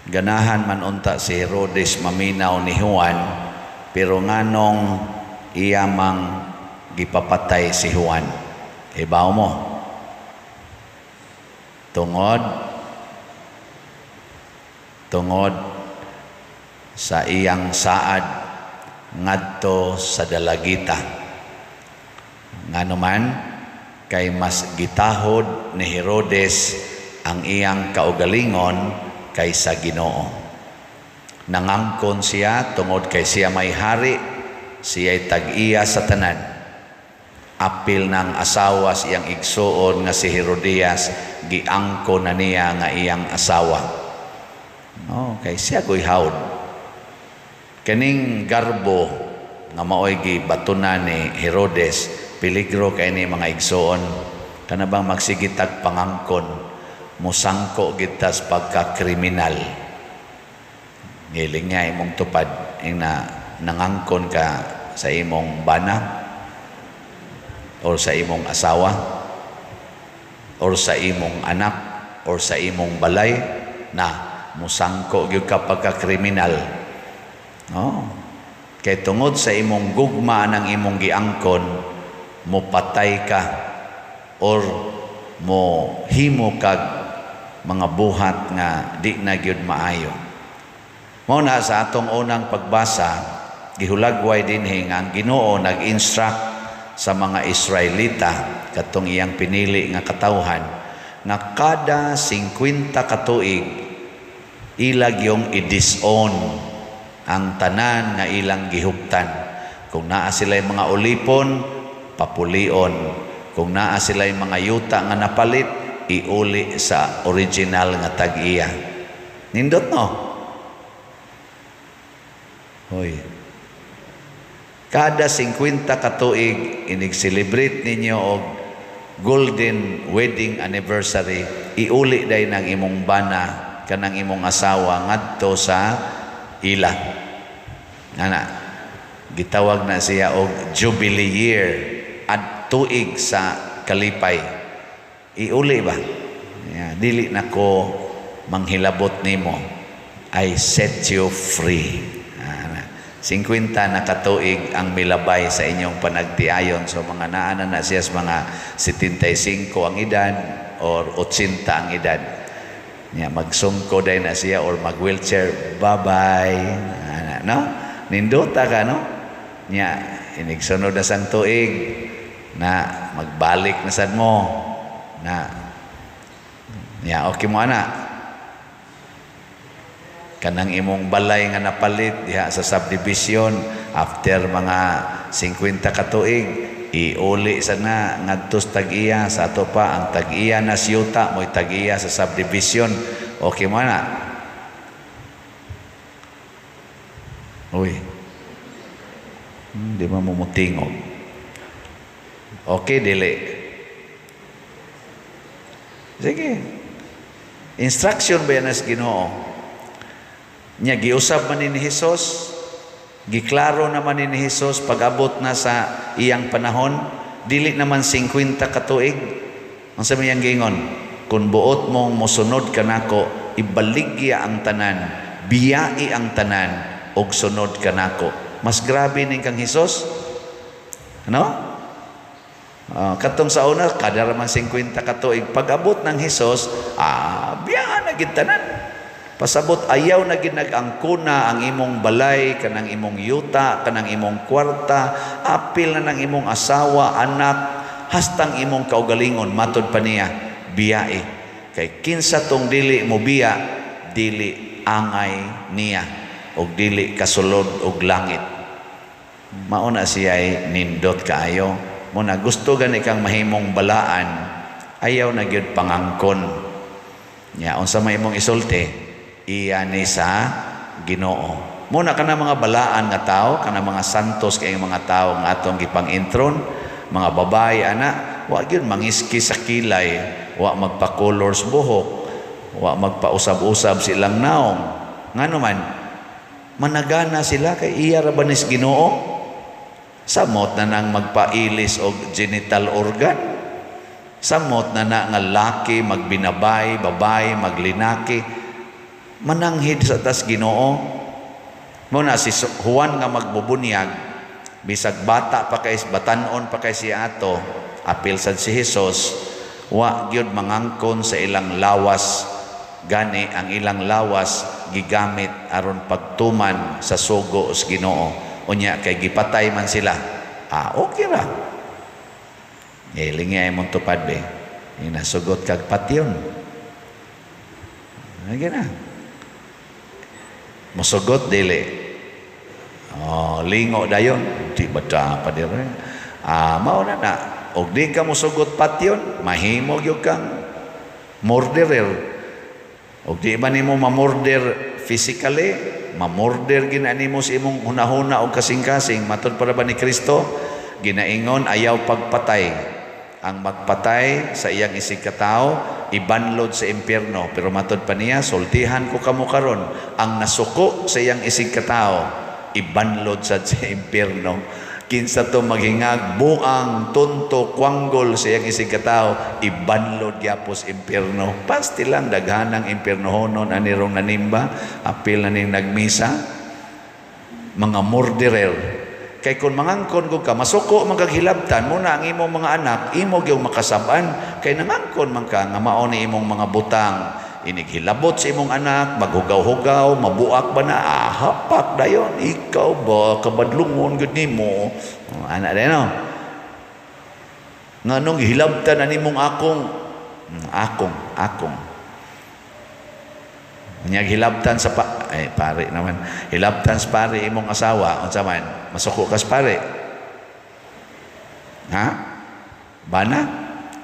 Ganahan man unta si Herodes maminaw ni Juan, pero nganong iya mang gipapatay si Juan? Ibaw mo? Tungod sa iyang saad ngadto sa dalagita. Ngano man, kay mas gitahod ni Herodes ang iyang kaugalingon kaysa Ginoo. Nangangkon siya tungod kay siya may hari, siya'y tag-iya sa tanan. Apil ng asawa sa iyang igsuon nga si Herodias, giangkon na niya nga iyang asawa. No, kay siya goy hawd. Kaning garbo nga maoy gibatunan ni Herodes, peligro kay ni, mga igsuon. Kana bang magsigitag pangangkon, musangko gitas pagka-kriminal. Ngiling nga imong tupad ing na nangangkon ka sa imong bana or sa imong asawa or sa imong anak or sa imong balay na musangko gyud ka pagka-kriminal. No. Kay tungod sa imong gugma ng imong giangkon, mopatay ka or mo himo kag mga buhat nga di na gyud maayo. Mao na sa atong unang pagbasa, gihulagway dinhi nga ang Ginoo nag-instruct sa mga Israelita, katong iyang pinili nga katawhan, nga kada 50 ka tuig ilag yung i-disown ang tanan nga ilang gihuptan. Kung naa sila mga ulipon, papulion. Kung naa sila mga yuta nga napalit, iuli sa original nga tag-iya. Nindot, no? Hoy. Kada 50 ka tuig, inig-celebrate ninyo og golden wedding anniversary, iuli day ng imong bana kanang imong asawa ngadto sa ila. Ana, gitawag na siya og jubilee year at tuig sa kalipay. Iuli ba? Yeah, dili na ko manghilabot nimo. I set you free. Ana. 50 na katuig ang milabay sa inyong panagtiayon. So mga naana na siya sa mga 75 ang edad or 80 ang edad. Nya magsungko day na siya or mag-wheelchair. Bye-bye. Ana, no? Nindota ka, no? Nya inigsunod na sang tuig na magbalik na sad mo na. Nya okay mo ana, kanang imong balay nga napalit diha sa subdivision, after mga 50 ka tuig, iuli sa na ngadto sa tag-iya. Sa ato pa, ang tag-iya na siyuta mo'y tag-iya sa subdivision. Okay mo na? Uy, di ba mo mutingog? Okay, dili? Sige, instruction ba yan sa Ginoo? Nya giusab man ni Jesus, giklaro naman ni Jesus pag-abot na sa iyang panahon, dili naman 50 ka tuig. Unsa man iyang giingon? "Kung buot mong mosunod kanako, ibaligya ang tanan, biyai ang tanan, og sunod kanako." Mas grabe ning kang Hesus. Ano? Katong sa una, kada raman 50 ka tuig. Pag-abot ng Hesus, biya na gid tanan. Pasabot ayaw na gid nag-angkona ang imong balay, kanang imong yuta, kanang imong kwarta, apil na ng imong asawa, anak, hastang imong kaugalingon, matod pa niya, biyae. Kay kinsa tong dili mo biya, dili angay niya, og dili kasulod og langit. Mao na siya ay nindot kaayo. Mo na gusto gani kang mahimong balaan, ayaw na gyud pangangkon. Nya unsa may imong isulti, iya ni sa Ginoo. Mo na kana mga balaan nga tao, kana mga santos kay mga tao nga atong gipang-intron, mga babae ana, wa gyud mangiski sa kilay, wa magpa-colors buhok, wa magpausab-usab silang naong. Ngano man, managana sila kay iya ra ba nis Ginoo? Samot na nang magpailis og genital organ. Samot na na nga laki magbinabay, babae maglinaki. Mananghid sa tas Ginoo. Mao na si Juan nga magbubunyag, bisag bata pa kay, batanon pa kay siya ato, apil sad si Jesus, wa gyud mangangkon sa ilang lawas. Gani ang ilang lawas gigamit aron pagtuman sa sugo sa Ginoo. Unya kay gipatay man sila. Ah, okay ra. Ilingi ay mong tupad be. Inasugot kag patyon. Ay na. Musugot dili. Oh, lingo dayon, di ba ta pa dire? Ah, mao na na. Og di ka musugot patyon, mahimo gyud kang murderer. Og di ba nimo mamurder physically, mamurder gina nimo sa imong hunahuna og kasing-kasing. Matod para ba ni Kristo, ginaingon ayaw pagpatay. Ang magpatay sa iyang isig katawo, ibanlod sa impyerno. Pero matod pa niya, sultihan ko kamo karon, ang nasuko sa iyang isig katawo, ibanlod sad sa impyerno. Kinsa to maghingag, buang, tunto, kwanggol sa iyang isig katawo, ibanlod gyapos impyerno. Pasti lang daghanang impyernohonon anirong nanimba, apil na ning nagmisa, mga murderer. Kay kung mangangkon ko ka, masuko man kag hilabtan mo na ang imong mga anak, imo gyud makasab-an kay nangangkon man ka nga mao ni imong mga butang. Inighilabot sa imong anak, maghugaw-hugaw, mabuak ba na, ah, hapak dayon, ikaw ba, kabadlungon gyud nimo. Oh, ana din, no? Nganong gihilabtan na nimong akong, akong, akong. Unya hilabtan sa pa, ay pare naman. Hilabtan sa pare imong asawa, unsa man? Masuko ka sa pare. Ha? Bana?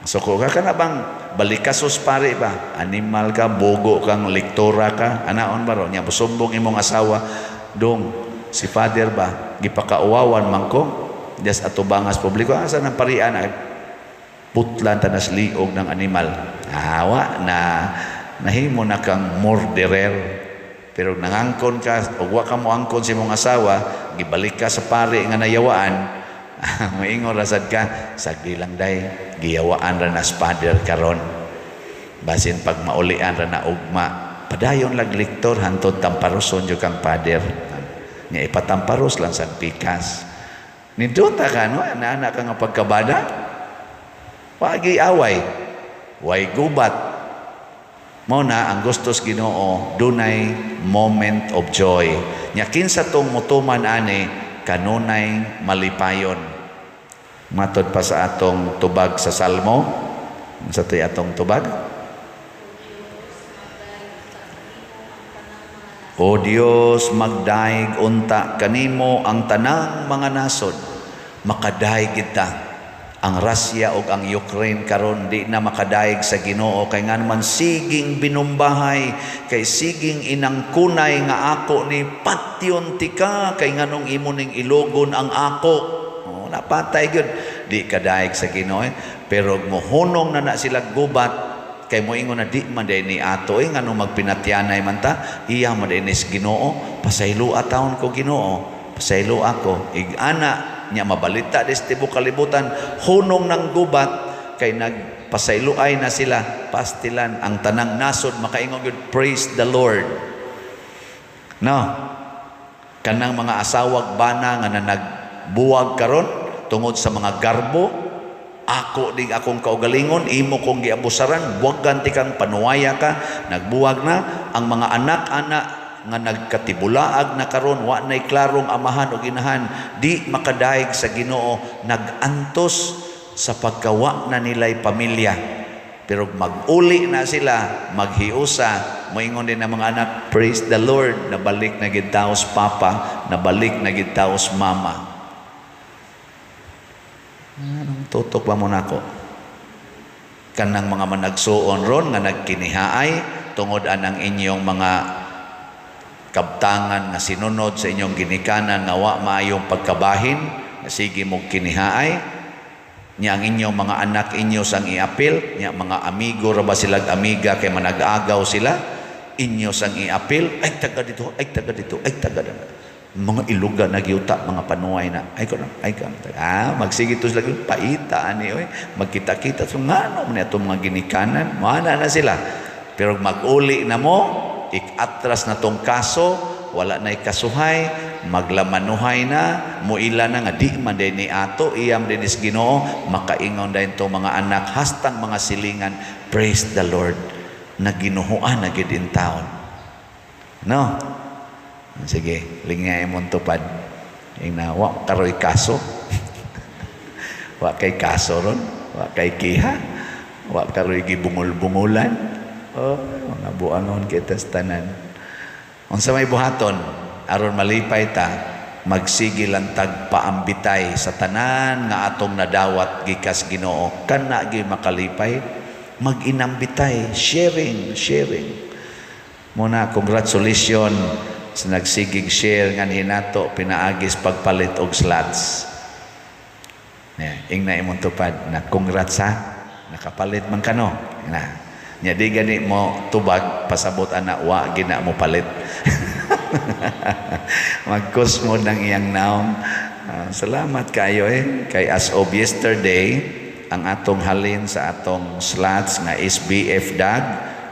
Masuko ka kana bang balikasos pare ba? Animal ka, bogo kang lektora ka, anaon ba ro? Nya musumbong imong asawa, dong si father ba gipakauwawan man ko des atubangas publiko, asa nang parian ay putlan tanas liog ng animal. Awa na nahimo na kang murderer. Pero nangangkon ka ug wa ka moangkon sa imong asawa, gibalik ka sa pare nga nayawaan, moingon ra sad ka, sagdi lang day, giyawaan ra nas father karon. Basin pag maulian ra na ugma, padayon lag lektor hantod tamparoson jud kang father. Nya ipatamparos lang sa pikas. Nindota ka no, ana ka nga pagkabada. Wagi away, way gubat. Mao na ang gustos Ginoo, dunay moment of joy. Nya kinsa tong mutuman ani, kanunay malipayon. Matod pa sa atong tubag sa Salmo. Sa to'y atong tubag? O Dios, magdaig unta kanimo ang tanang mga nasod. Makadaig kita. Ang Russia ug ang Ukraine karon di na makadaig sa Ginoo kay ngan man siging binumbahay, kay siging inangkunay nga ako ni patyon tika kay nganong imo ning ilogon ang ako. Oh, napatay gyud di kadaig sa Ginoo eh. Pero mohunong na na sila gubat kay moingon na di man day ni ato eh, nganong magpinatyanay man ta, iya man day ni sa Ginoo, pasayloa taon ko Ginoo, pasaylo ako ig-ana nya mabalita des tibuok kalibutan hunong ng gubat kay nagpasayloay na sila. Pastilan ang tanang nasod makaingon gyud, "Praise the Lord," no? Kanang mga asawag bana nga nagbuwag karon tungod sa mga garbo, ako ding akong kaugalingon, imo kong giabusaran, buwagan ti kang panuwaya ka, nagbuwag na ang mga anak-anak nga nagkatibulaag na karon, wa nay klarong amahan o ginahan, di makadaig sa Ginoo, nagantos sa pagkawa na nila'y pamilya. Pero mag-uli na sila, maghiusa, moingon din ang mga anak, "Praise the Lord, nabalik na gid taos papa, nabalik na gid taos mama." Anong tutok ba mo nako? Kanang mga managsuon ron nga nagkinihaay tungod anang inyong mga kabtangan nga sinunod sa inyong ginikanan nga wa maayong pagkabahin, sige mo kinihaay nya ang inyong mga anak inyo sang iapil nya mga amigo ra ba silag amiga kay manag-agaw sila inyo sang iapil, ay taga dito, ay taga dito, ay taga dito, mga iluga na gyuta, mga panuay na ay ko ay ka ah magsige to sila paita ani oy, magkita-kita so ngano man atong mga ginikanan, mana na sila. Pero mag-uli na mo. Ik-atras na tong kaso, wala na kasuhay, maglamanuhay na, muila na nga di man din ni ato, iyam din is Ginoo, makaingon din to mga anak, hastang mga silingan, "Praise the Lord, naginuhuan na gid in town." No? Sige, lingay mong tupad. Ingna, wa karoy kaso. Wa kay kaso ron, wa kay kiha, wa karoy gibungol-bungulan. Oh, mga buangon kita sa tanan. Unsa may buhaton aron malipay ta, magsige lang tag paambitay sa tanan nga atong nadawat gikas Ginoo. Kana gyud makalipay, mag-inambitay, sharing, sharing. Muna, congratulations sa nagsigig share nga hinato pinaagis pagpalit og slots. Yeah, ing na imong tupad na, "Congrats ha. Nakapalit man kano." Na. Nya di gani mo tubag, pasabot ana wa gina mo palit. Magkusmo ng iyang naong. Ah, salamat kayo eh. Kay as of yesterday, ang atong halin sa atong slots nga SBF DAG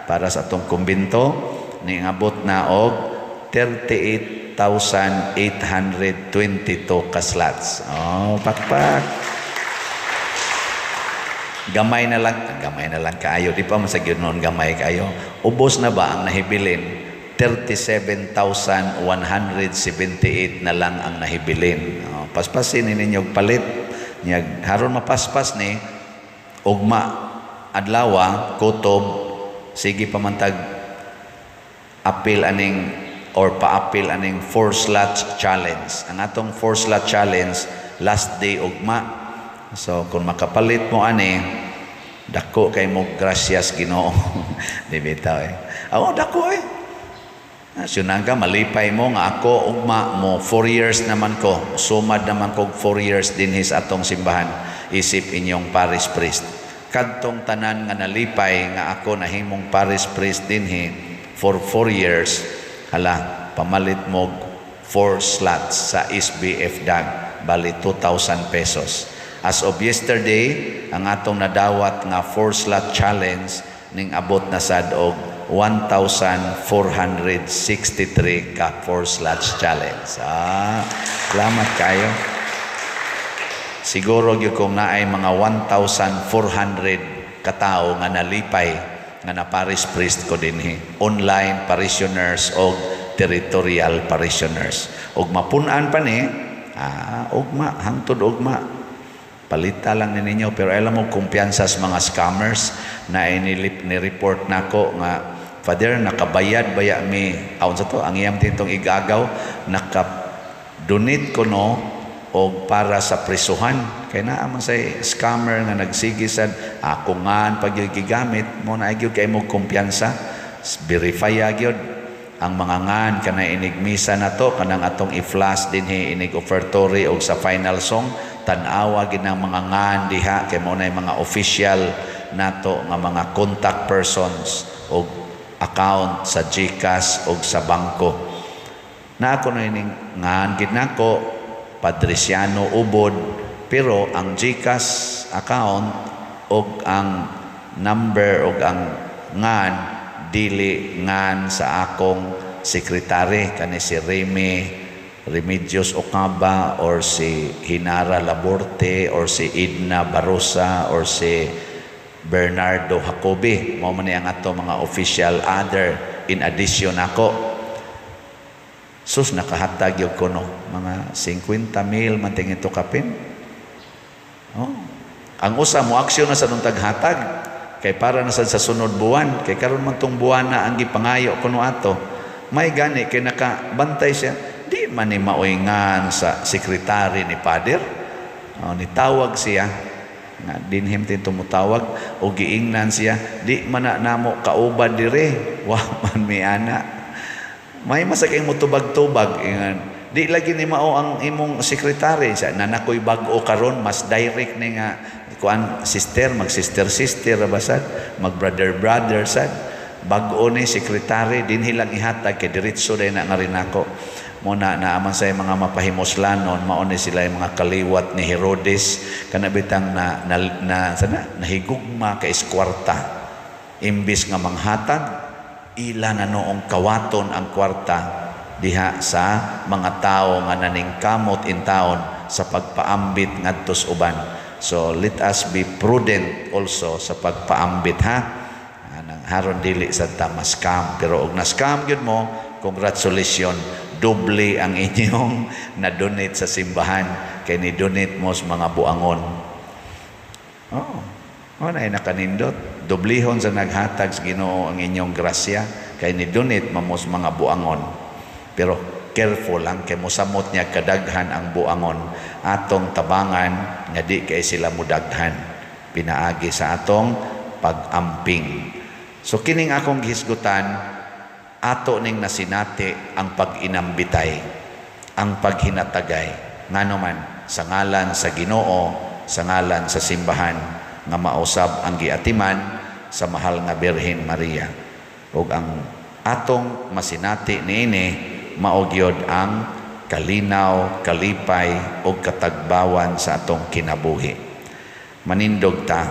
para sa atong kumbinto niabot na og 38,822 ka slots. Oh, pakpak. Gamay na lang, gamay na lang kaayo. Di pa man sa gyud noon gamay kaayo. Ubos na ba ang nahibilin? 37,178 na lang ang nahibilin. Oh, paspasin ni ninyo og palit. Nya haron mapaspas ni ugma adlawa kutob, sige pa man tag apil aning or paapil aning four slot challenge. Ang atong four slot challenge, last day ugma. So kung makapalit mo ani, dako kay mo gracias Ginoo. Di bitaw eh. Ako dako eh. Ah, ka malipay mo nga ako ugma mo 4 years naman ko. Sumad naman ko 4 years dinhi sa atong simbahan isip inyong parish priest. Kadtong tanan nga nalipay nga ako nahimong parish priest dinhi for 4 years, hala, pamalit mo 4 slots sa SBF DAG, bali 2,000 pesos. As of yesterday, ang atong nadawat nga 4 slot challenge ning abot na sad og 1,463 ka 4 slots challenge. Ah, salamat kayo. Siguro gyud kung naay mga 1,400 katao nga nalipay nga na parish priest ko dinhi. Online parishioners og territorial parishioners. Og mapun-an pa ni, ah, ugma, hangtod ugma. Palita lang ni ninyo, pero alam mo kumpiyansa sa mga scammers na inilip ni report nako nga, "Father, nakabayad baya mi?" Aon sa to ang iyam tintong igagaw, naka donate ko no og para sa prisuhan, kay naa man say scammer nga nagsige sad ako nga pag yung gigamit mo na gyud kay mo kumpiyansa. Verify gyud ang mga ngan kana inig misa na to, kanang atong i-flash dinhi inig offertory og sa final song. Tan-awa gid ang mga ngan diha kay mo na mga official nato nga mga contact persons og account sa GCash og sa bangko na ako na ining ngan gid nako Padriciano Ubod, pero ang GCash account og ang number og ang ngan dili ngan sa akong sekretary, kani si Remy Remedios Ocaba or si Hinara Laborte or si Edna Barosa or si Bernardo Jacobi. Mao man ni ang ato mga official other in addition ako. Sus, nakahatag yun ko no. Mga 50 mil man tingin to kapin. Oh. Ang usa mo aksyon na sa nung taghatag kay para na sad sa sunod buwan, kay karon man tong buwan na ang gipangayo kuno ato. May gani kay nakabantay siya, di man ni maoy ngan sa sekretary ni Father. Oh, nitawag siya nga dinhim tin tumutawag o giingnan siya, "Di man na namo kauban dire, wa man mi ana." May masakay mo tubag-tubag ingan, "Di lagi ni mao ang imong sekretary." Sa nanakoy bag-o karon, mas direct ni nga kuan, sister, mag sister sister ra ba sad, mag brother brother sad. Bag-o ni sekretary, dinhi lang ihatag kay diretso day na nga rin ako mo na naaman sa mga mapahimuslanon. Mao ni sila yung mga kaliwat ni Herodes, kana bitang na, na, na sana nahigugma kay kwarta imbis nga manghatag. Ila na noong kawaton ang kwarta diha sa mga tao nga naningkamot in taon sa pagpaambit ngadto sa uban. So let us be prudent also sa pagpaambit, ha. Anang haron dili sa ta ma-scam, pero og na-scam gyud mo, congratulations, doble ang inyong na-donate sa simbahan kay ni-donate mo sa mga buangon. Oh, oh na nakanindot. Doblihon sa naghatag sa Ginoo ang inyong grasya kay ni-donate mo sa mga buangon. Pero careful lang kay mosamot niya kadaghan ang buangon. Atong tabangan nga di kay sila mudaghan pinaagi sa atong pag-amping. So kining akong gihisgutan, ato ning nasinati ang pag-inambitay, ang paghinatagay. Ngano man sa ngalan sa Ginoo, sa ngalan sa simbahan nga mausab ang giatiman sa mahal nga Birhen Maria. Ug ang atong masinati niini mao gyud ang kalinaw, kalipay ug katagbawan sa atong kinabuhi. Manindog ta.